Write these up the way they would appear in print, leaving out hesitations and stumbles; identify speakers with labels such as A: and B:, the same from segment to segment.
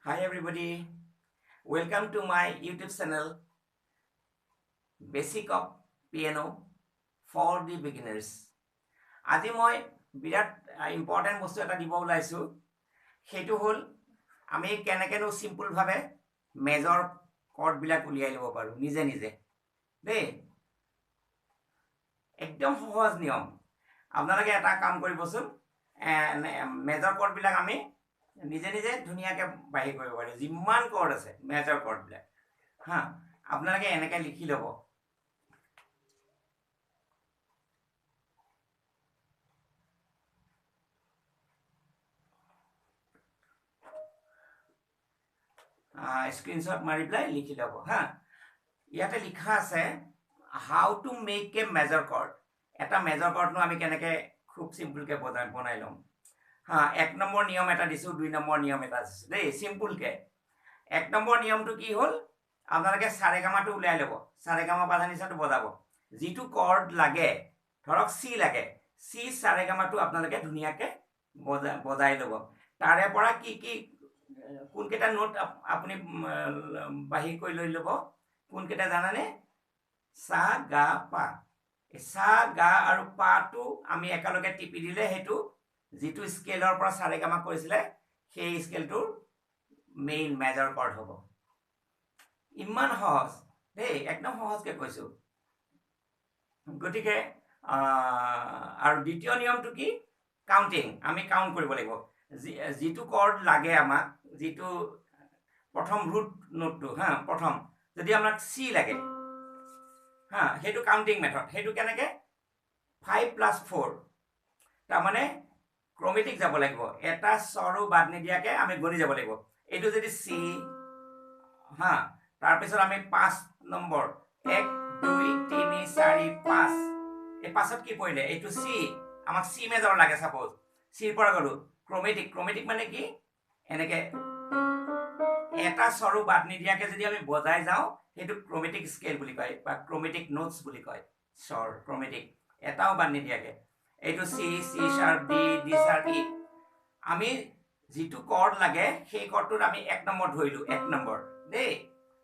A: Hi everybody, welcome to my YouTube channel Basic of Piano for the Beginners. আজি মই বিৰাট important বস্তু এটা দিব ওলাইছোঁ। সেইটো হ'ল আমি কেনেকৈনো চিম্পুলভাৱে মেজৰ কৰ্ডবিলাক উলিয়াই ল'ব পাৰোঁ নিজে নিজে দেই। একদম সহজ নিয়ম। আপোনালোকে এটা কাম কৰিবচোন, মেজৰ কৰ্ডবিলাক আমি নিজে নিজে ধুনীয়াকৈ বাহিৰ কৰিব পাৰোঁ। যিমান কৰ্ড আছে মেজৰ কৰ্ডবিলাক, হা, আপোনালোকে এনেকৈ লিখি ল'ব। স্ক্ৰীনশ্বট মাৰি পেলাই লিখি ল'ব। হা, ইয়াতে লিখা আছে how to make a major chord. এটা মেজৰ কৰ্ডনো আমি কেনেকৈ খুব চিম্পুলকৈ বনাই ল'ম। হা, এক নম্বৰ নিয়ম এটা দিছোঁ, দুই নম্বৰ নিয়ম এটা দিছোঁ দেই, চিম্পুলকৈ। এক নম্বৰ নিয়মটো কি হ'ল, আপোনালোকে চাৰেগামাটো উলিয়াই ল'ব, চাৰেগামা পাধানিচাটো বজাব। যিটো কৰ্ড লাগে, ধৰক চি লাগে, চি চাৰেগামাটো আপোনালোকে ধুনীয়াকৈ বজাই ল'ব। তাৰে পৰা কি কি কোনকেইটা নোট আপুনি বাহিৰ কৰি লৈ ল'ব, কোনকেইটা জানানে? সা গা পা। সা গা আৰু পাটো আমি একেলগে টিপি দিলে সেইটো যিটো স্কেলৰ পৰা চাৰেগামা কৰিছিলে সেই স্কেলটোৰ মেইন মেজৰ কৰ্ড হ'ব। ইমান সহজ দেই, একদম সহজকৈ কৈছোঁ। গতিকে আৰু দ্বিতীয় নিয়মটো কি, কাউণ্টিং। আমি কাউণ্ট কৰিব লাগিব। যিটো কৰ্ড লাগে আমাক, যিটো প্ৰথম ৰুট নোটটো, হা, প্ৰথম যদি আমাক চি লাগে, হা, সেইটো কাউণ্টিং মেথড। সেইটো কেনেকৈ, 5 + 4, তাৰমানে ক্ৰমেটিক যাব লাগিব, এটা স্বৰো বাদ নিদিয়াকৈ আমি গণি যাব লাগিব। এইটো যদি চি, হা, তাৰপিছত আমি 5 নম্বৰ, 1 2 3 4 5, এই পাঁচত কি পৰিলে, এইটো চি, আমাক চি মেজৰ লাগে। ছাপ'জ চিৰ পৰা গ'লোঁ ক্ৰমেটিক। ক্ৰমেটিক মানে কি, এনেকৈ এটা স্বৰো বাদ নিদিয়াকৈ যদি আমি বজাই যাওঁ সেইটো ক্ৰমেটিক স্কেল বুলি কয় বা ক্ৰমেটিক নোটছ বুলি কয়। স্বৰ ক্ৰমেটিক, এটাও বাদ নিদিয়াকৈ। এইটো C, C sharp, D, D sharp, E. আমি যিটো কৰ্ড লাগে সেই কৰ্ডটোত আমি 1 নম্বৰ ধৰিলোঁ, 1 নম্বৰ দেই,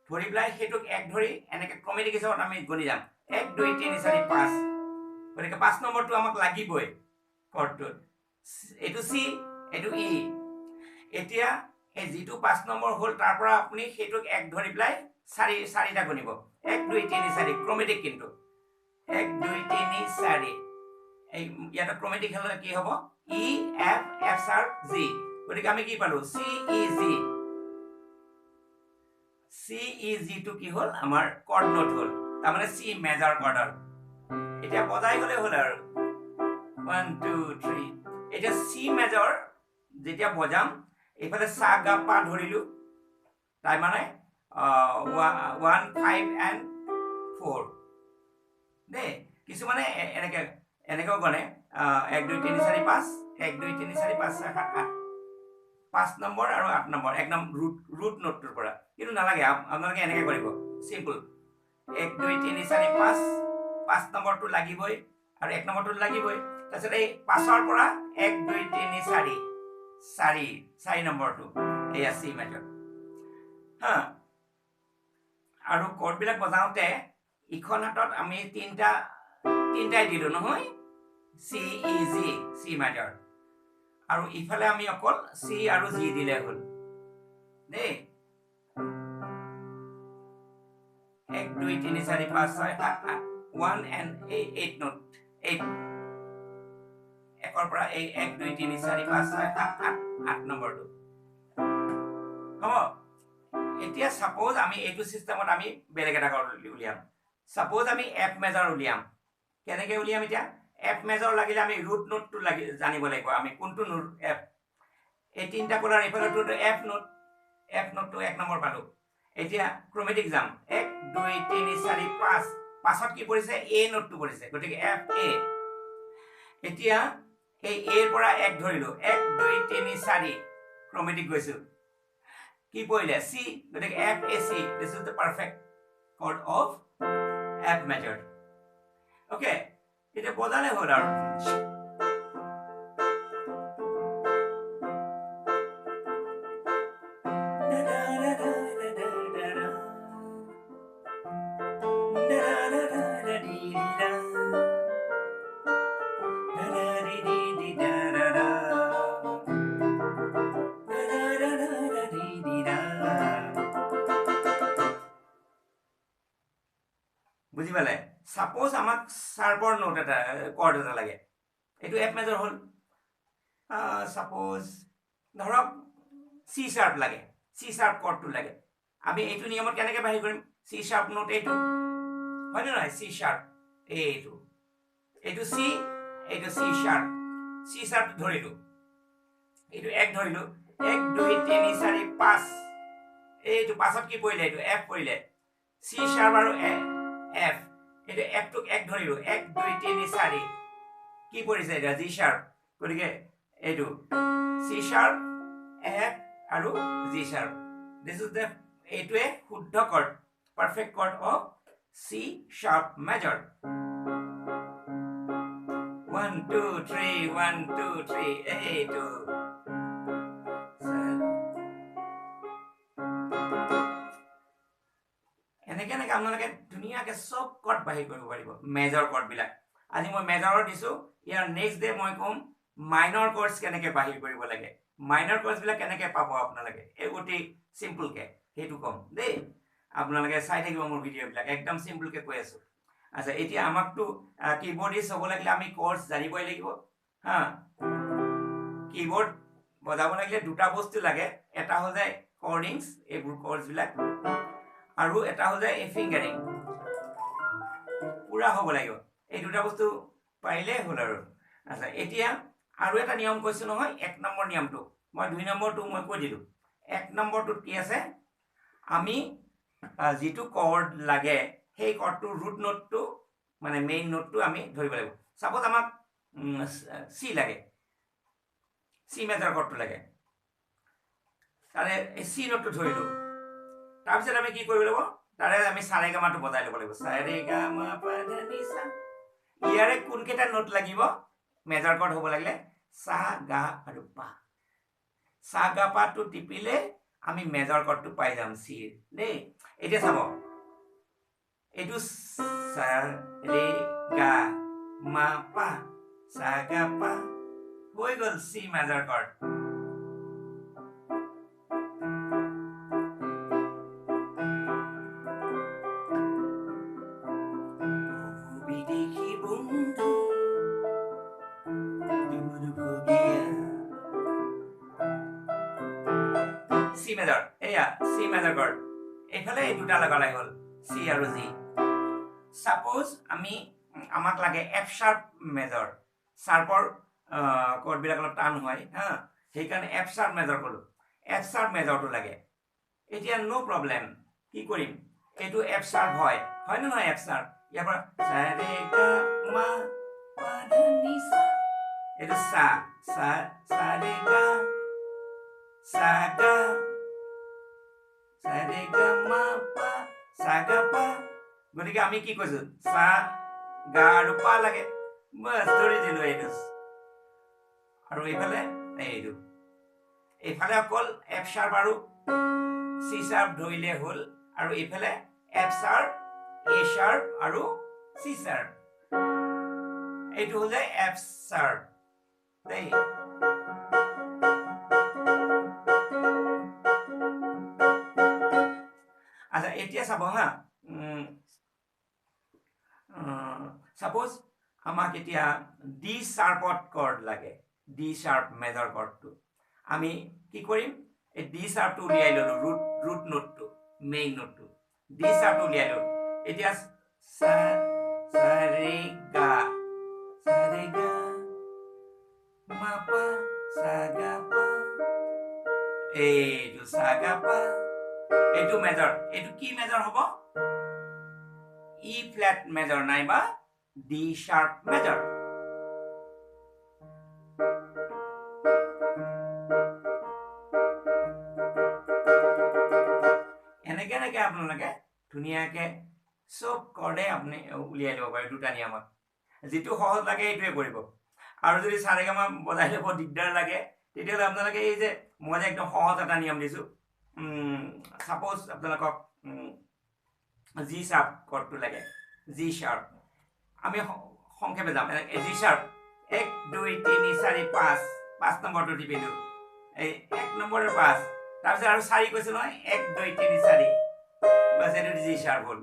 A: ধৰি পেলাই সেইটোক 1 ধৰি এনেকৈ ক্ৰমেটিক হিচাপত আমি গণি যাম, 1 2 3 4 5। গতিকে 5 নম্বৰটো আমাক লাগিবই কৰ্ডটোত। এইটো চি, এইটো ই। এতিয়া এই যিটো 5 নম্বৰ হ'ল তাৰ পৰা আপুনি সেইটোক 1 ধৰি পেলাই চাৰিটা গণিব, 1 2 3 4, ক্ৰমেটিক কিন্তু, 1 2 3 4। এই ইয়াতে ক্ৰমেটিক হ'লে কি হ'ব, E F, F sharp, G. গতিকে আমি কি পালোঁ, চি ই জি। চি ই জিটো কি হ'ল, আমাৰ কৰ্ড নোট হ'ল, তাৰমানে চি মেজৰ কৰ্ডৰ। এতিয়া বজাই গ'লে হ'ল আৰু 1 2 3। এতিয়া চি মেজৰ যেতিয়া বজাম, এইফালে সা গা পা ধৰিলোঁ, তাৰ মানে 1 5 and 4 দেই। কিছুমানে এনেকৈ এনেকৈও গণে, 1 2 3 4 5, 1 2 3 4 5 6 7 8, 5 নম্বৰ আৰু 8 নম্বৰ, এক নম্বৰ ৰুট নোটটোৰ পৰা। কিন্তু নালাগে, আপোনালোকে এনেকৈ কৰিব, চিম্পুল। 1 2 3 4 5, 5 নম্বৰটো লাগিবই আৰু 1 নম্বৰটো লাগিবই। তাৰপিছত এই 5ৰ পৰা 1 2 3 4 4, 4 নম্বৰটো, এয়া চি মেজৰ। হা, আৰু কৰ্ডবিলাক বজাওঁতে ইখন হাতত আমি তিনিটাই দিলোঁ নহয়, C E G, C major. আৰু ইফালে আমি অকল চি আৰু জি দিলে হ'ল দেই। 1 2 3 4 5 6 7 8, 1 and 8 note, 8। একৰ পৰা এই 1 2 3 4 5 6 7 8, 8 নম্বৰটো হ'ব। এতিয়া ছাপ'জ আমি এইটো চিষ্টেমত আমি বেলেগ এটা কৰ্ড উলিয়াম। ছাপ'জ আমি এফ মেজৰ উলিয়াম। কেনেকৈ উলিয়াম এতিয়া? এফ মেজৰ লাগিলে আমি ৰুট নোটটো লাগি জানিব লাগিব, আমি কোনটো নোট এফ। এই তিনিটা কলাৰ এইফালেতো এফ নোট, এফ নোটটো 1 নম্বৰ পালোঁ। এতিয়া ক্ৰমেটিক যাম, 1 2 3 4 5, 5ত কি পৰিছে, এ নোটটো পৰিছে, গতিকে এফ এ। এতিয়া এই এৰ পৰা 1 ধৰিলোঁ, 1 2 3 4, ক্ৰমেটিক গৈছোঁ, কি পৰিলে, চি, গতিকে F A C. This is the perfect chord of F major. Okay, এতিয়া বজালে হ'ল আৰু। বুজি পালে? ছাপ'জ আমাক শ্বাৰ্পৰ নোট এটা, কৰ্ড এটা লাগে, এইটো এফ মেজৰ হ'ল। ছাপ'জ ধৰক চি শ্বাৰ্প লাগে, চি শ্বাৰ্প কৰ্ডটো লাগে। আমি এইটো নিয়মত কেনেকৈ বাহিৰ কৰিম? চি শ্বাৰ্প নোট এইটো হয়নে নহয়? চি শ্বাৰ্প এইটো, এইটো চি, এইটো চি শ্বাৰ্প। চি শ্বাৰ্প ধৰিলোঁ, এইটো এক ধৰিলোঁ, 1 2 3 4 5, এইটো পাছত কি পৰিলে? এইটো এফ পৰিলে। চি শ্বাৰ্প আৰু এফ, এইটো এফটোক এক ধৰিলোঁ, 1 2 3 4, কি পৰিছে এতিয়া? G sharp. গতিকে এইটো চি শ্বাৰ্প, এফ আৰু G sharp. This is the, এইটোৱে শুদ্ধ chord, perfect chord of C sharp major. 1 2 3 1 2 3, এইটো। এনেকে এনেকে আপোনালোকে ধুনীয়াকৈ চব কৰ্ড বাহিৰ কৰিব পাৰিব, মেজৰ কৰ্ডবিলাক। আজি মই মেজৰৰ দিছোঁ, ইয়াৰ নেক্সট ডে মই ক'ম মাইনৰ কৰ্ডছ কেনেকৈ বাহিৰ কৰিব লাগে, মাইনৰ কৰ্ডছবিলাক কেনেকৈ পাব আপোনালোকে, এই অতি চিম্পুলকৈ সেইটো ক'ম দেই। আপোনালোকে চাই থাকিব মোৰ ভিডিঅ'বিলাক, একদম চিম্পুলকৈ কৈ আছোঁ। আচ্ছা, এতিয়া আমাকতো কীবৰ্ডিষ্ট হ'ব লাগিলে আমি কৰ্ডছ জানিবই লাগিব। হা, কীবৰ্ড বজাব লাগিলে দুটা বস্তু লাগে, এটা হ'ল যে কৰ্ডিংছ, এইবোৰ কৰ্ডছবিলাক, আৰু এটা হ'ল যে এই ফিংগাৰিং পূৰা হ'ব লাগিব। এই দুটা বস্তু পাৰিলেই হ'ল আৰু। আচ্ছা, এতিয়া আৰু এটা নিয়ম কৈছোঁ নহয়, 1 নম্বৰ নিয়মটো মই, 2 নম্বৰটো মই কৈ দিলোঁ। 1 নম্বৰটোত কি আছে? আমি যিটো কৰ্ড লাগে সেই কৰ্ডটোৰ ৰুট নোটটো, মানে মেইন নোটটো আমি ধৰিব লাগিব। ছাপ'জ আমাক চি লাগে, চি মেজৰ কৰ্ডটো লাগে, তাৰে এই চি নোটটো ধৰিলোঁ। তাৰপিছত আমি কি কৰিব লাগিব? তাৰে আমি সাৰেগামাটো বজাই ল'ব লাগিব। সাৰেগামা পা ধা নি সা। ইয়াৰে কোনকেইটা নোট লাগিব মেজৰ কৰ্ড হ'ব লাগিলে? সা, গা আৰু পা। সা গা পাটো টিপিলে আমি মেজৰ কৰ্ডটো পাই যাম চিৰ দেই। এতিয়া চাব, এইটো সা ৰে গা মা পা, সা গা পা হৈ গ'ল C major cord. C major, এয়া চি মেজৰ কৰ্ড। এইফালে এই দুটা লগালে হ'ল, চি আৰু জি। ছাপ'জ আমি, আমাক লাগে এফ শ্বাৰ্প মেজৰ, শ্বাৰ্পৰ কৰ্ডবিলাক অলপ টান হয়, হা, সেইকাৰণে এফ শ্বাৰ্প মেজৰ ক'লোঁ। এফ শ্বাৰ্প মেজৰটো লাগে। এতিয়া ন' প্ৰব্লেম, কি কৰিম? এইটো এফ শ্বাৰ্প হয়, হয়নে নহয়? এফ শ্বাৰ্প, ইয়াৰ পৰা সা ৰে গা মা পা ধা নি সা, এইটো সা, সা, সা ৰে গা, সা গা, সা ৰে গা মা পা, সা গা পা। গতিকে আমি কি কৈছোঁ? সা গা আৰু পা লাগে, বাছ ধৰি দিলোঁ এইটো। আৰু এইফালে এইটো, এইফালে অকল এফ শ্বাৰ্প আৰু চি শ্বাৰ্প ধৰিলে হ'ল, আৰু এইফালে এফ শ্বাৰ্প, এ শ্বাৰ্প আৰু চি শ্বাৰ্প। এইটো হ'ল যে এফ শ্বাৰ্প দেই। আচ্ছা, এতিয়া চাব হা, ছাপ'জ আমাক এতিয়া ডি শ্বাৰ্পত কৰ্ড লাগে, ডি শ্বাৰ্প মেজৰ কৰ্ডটো। আমি কি কৰিম? এই ডি শ্বাৰ্পটো উলিয়াই ল'লোঁ, ৰুট নোটটো, মেইন নোটটো, ডি শ্বাৰ্পটো উলিয়াই ল'লোঁ। এতিয়া সা, সা ৰে গা, সা ৰে গা মা পা, সা গা পা, এইটো সা গা পা, এইটো মেজৰ। এইটো কি মেজৰ হ'ব? ই ফ্লেট মেজৰ নাইবা ডি শ্বাৰ্প মেজৰ। এনেকে এনেকে আপোনালোকে ধুনীয়াকে চব কৰ্ডে আপুনি উলিয়াই ল'ব পাৰে দুটা নিয়মত। যিটো সহজ লাগে সেইটোৱে কৰিব। আৰু যদি সাৰেগামা বজাই ল'ব দিগদাৰ লাগে, তেতিয়াহ'লে আপোনালোকে এই যে মই যে একদম সহজ এটা নিয়ম দিছোঁ, ছাপ'জ আপোনালোকক জি শ্বাৰ্প কৰ্ডটো লাগে, জি শ্বাৰ্প, আমি সংক্ষেপে যাম। জি শ্বাৰ্প 1 2 3 4 5, 5 নম্বৰটো টিপিলোঁ, এই 1 নম্বৰৰ 5, তাৰপিছত আৰু 4 কৈছোঁ নহয়, 1 2 3 4, বাছ এইটো জি শ্বাৰ্প হ'ল।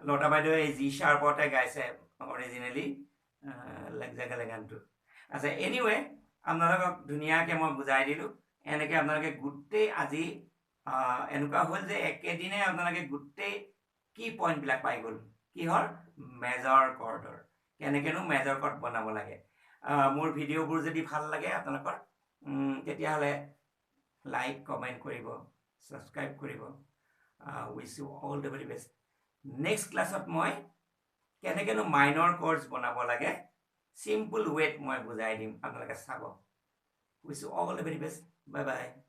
A: লতা বাইদেৱে এই জি শ্বাৰ্পতে গাইছে অৰিজিনেলি লাগ জা গলে গানটো। আচ্ছা, এনিৱে আপোনালোকক ধুনীয়াকৈ মই বুজাই দিলোঁ। এনেকৈ আপোনালোকে গোটেই আজি এনেকুৱা হ'ল যে একেদিনাই আপোনালোকে গোটেই কি পইণ্টবিলাক পাই গ'ল, কিহৰ মেজৰ কৰ্ডৰ, কেনেকৈনো মেজৰ কৰ্ড বনাব লাগে। মোৰ ভিডিঅ'বোৰ যদি ভাল লাগে আপোনালোকৰ, তেতিয়াহ'লে লাইক কমেণ্ট কৰিব, ছাবস্ক্ৰাইব কৰিব। Wish you all the very best. Next ক্লাছত মই কেনেকৈনো মাইনৰ কৰ্ডছ বনাব লাগে চিম্পল ৱেত মই বুজাই দিম, আপোনালোকে চাব। Wish you all the very best. Bye bye.